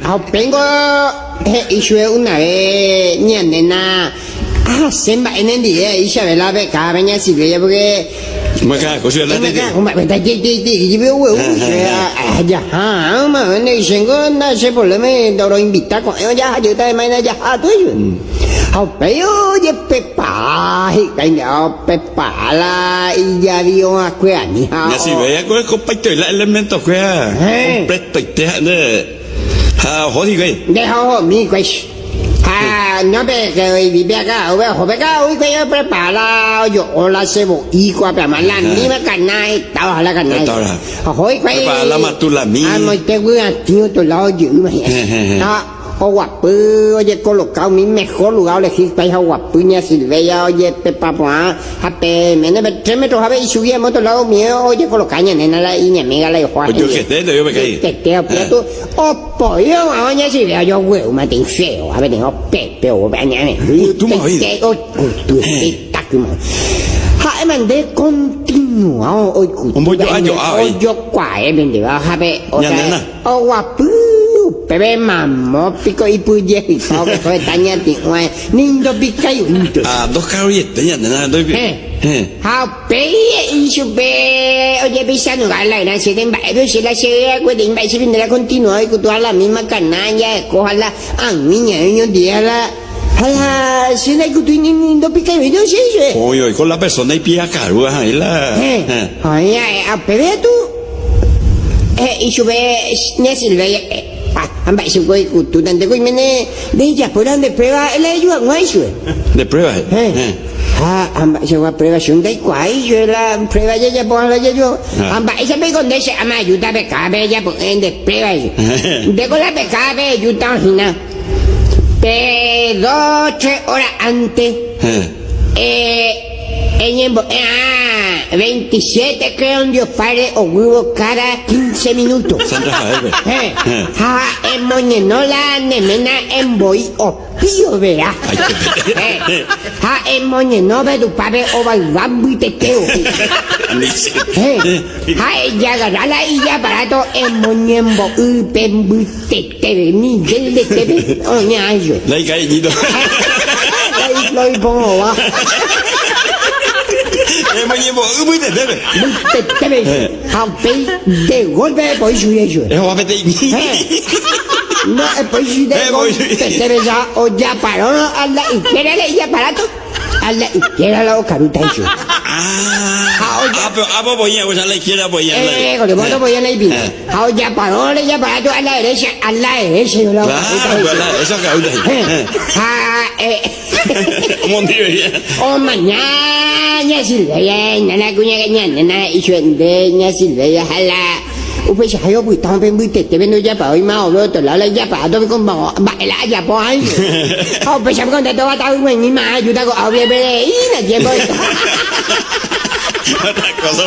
Ha upéingo he'i chupe unave ñanéna ahase mba'e nendive he'i Chabela pe kápe ña Silvia porque Chéngo ndacheproblema roinvita ko'ẽvo jahajýta además jaha tuicha. Ha upéi ojeprepara hikuái oprepara la ijaviõakuerami ha. Ña Silvia ko okopaiteve la elementokuéra completoite ha'e ha oho hikuái. Nde ha ohomi hikuái. Ha no pe ke oivipe aka'aúpe oho pe ka'aú hikuái oprepara ojo'o la sevo'i ko'ápe ama la míma kana heta oha la kana. Heta Oho hikuái. Prepara la matulami. Amoite guyratĩ otro lado ojy'ýma hi'ái. Ha Oguapy ojekoloka umi mehor lugár olehi hikuái ha oguapy ña Silveia ojepepa porã ha pe méno pe tres metro hápe ichugui amo otro lado umi ojekoloka ña néna la iñamíga la oho hendive. Ojohete nde oiove ka'i. Ojohete opiatu opoi oguahẽ ña Silveia ojogueúma peteĩ feo ha peteĩ opepe ou pe añave. Oikutúma oĩ. Oikutu itakýma oĩ. Ha'éma nde continua oikutu. Ombojo'a jo'a oĩ. Ojokuae pendéva ha pe Ña néna. Oguapy upépe mamo piko ipyjehypa oguereko heta ñati'ũva ni ndopikai'ỹnte. Ha ndokaruiete ñande na ndoipi. Héẽ. Ha upéi he'i ichupe ojepichanuga la gran siete mba'épe che la che akueteĩ mba'éicha pende la continua oikutu ha la misma kana jaeko ha la ag̃ui ñae oñondive ha la ha la che ndaikutúi ni ndopikai'ỹnte che ichupe. Oĩ oiko la persona ipiakarúva ha oĩ la. Héẽ. Oĩ ha'e upépe katu. He'i chupe ña Silveia, Ha mba'éicha piko oikutúta nde koiméne ndejapóra nde prueba ha'e la eju hag̃ua ichupe. Nde prueba he'i. Héẽ. Ha mba'eichagua prueba che ndaikuaái ichupe la prueba jajapo hag̃ua la jaju hag̃ua. Ha mba'éicha piko nde che ama ajúta pekápe ejapo'ỹre nde prueba ichupe. Ndéko la pekápe ejúta hína pe dos, tres hora ánte. Eñembo'e ã 27 creo en Dios Padre oguývo káda 15 minuto. San Rafael-pe. Héẽ. Ha emoñeno la ne ména emboi opío vera. Héẽ. Ha emoñeno pe tupápe ovayva mbytetévo. Héẽ. Ha ejagarra la ijaparato emoñembo'y pe mbytetépe, Miguel ndetépe oñe'ã La ikareñito. La ifloipõva. Emoñembo'y mbytetépe. Mbytetépe. Ha upéi de golpe epoi chugui ichupe. Ehova peteĩmi. No, epoi chugui de golpetépe ja ojaparórõ a la izquierda la ijaparato. A la izquierda la okarúta ichupe. Ah, ah, apo poía, a la izquierda poía. Eh, con el voto poía la ipinta. Ha ojaparõ rejaparáto a la derecha, a la derecha yo la okarúta Claro, a la derecha okarúta Ha, eh. Omaña ña Silveria, ñana kuña ñanena ichupe nde ña Silveria ha la Upeichahágui opyta pe mbytetépe ndojapaói maove otro lado la ijapaáto piko mba'e la ajapo ãicha. Ha upéicha piko nde tovatavy ma ajúta ko'águi epereína tiempo. Otra cosa.